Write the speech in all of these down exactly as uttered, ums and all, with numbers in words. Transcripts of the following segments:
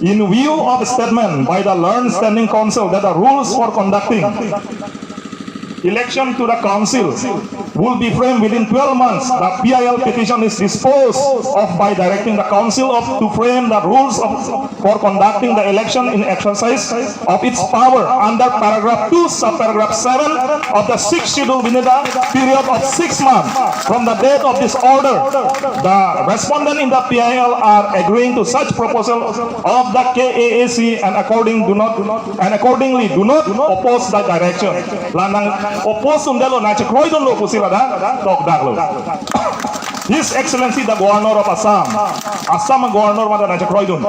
In view of statement by the Learned Standing Council that the rules for conducting election to the council will be framed within twelve months, the P I L petition is disposed of by directing the council of to frame the rules of, for conducting the election in exercise of its power under paragraph two, subparagraph seven of the sixth schedule within the period of six months from the date of this order. The respondent in the P I L are agreeing to such proposal of the K A A C and according do not and accordingly do not oppose the direction. La nang oppose un-edetlo, nangchekroidunlo pusi ladak tokdaklo. His Excellency the Governor of Assam, Assam Governor mate nangchekroidun.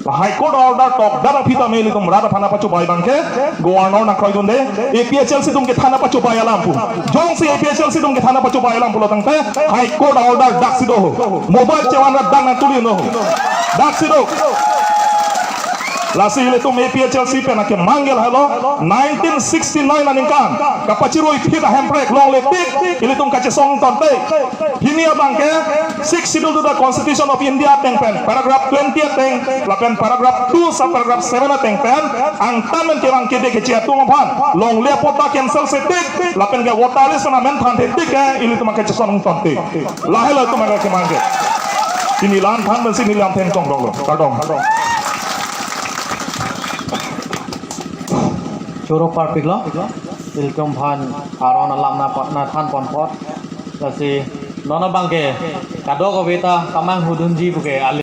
La High Court order tokdak aphi tame ilitum rat aphan nangpachobei abangke Governor nangkroidunde, A P H L C atum kethan nangpachobei alam pu. Jongsi A P H L C atum kethan nangpachobei alam pulo tangte High Court order daksi do ho. Mobile chevan rat dak nangtuli no ho. Daksi do. Lasi ilitum A P H L C pen akemangke lahelo, nineteen sixty-nine aningkan kapachirui phit ahemprek longle tik ilitum kachesong tangte. Pini abangke Sixth Schedule to the Constitution of India ateng pen paragraph twenty ateng lapen paragraph two subparagraph seven ateng pen angtan pen kevang kede keche atum aphan longle apatta cancel se tik lapen ke voter list amen thanthe tik ke ilitum kachesong tangte. Lahelo itum akemangke. Pini la-an than pensi neli lamthe chongdoklo. Kardom. Choro parpiklo. Ilitum aphan aron alam nangpa-, nangthanpon apot. Lasi non abangke kadokave ta kamanghu dunji puke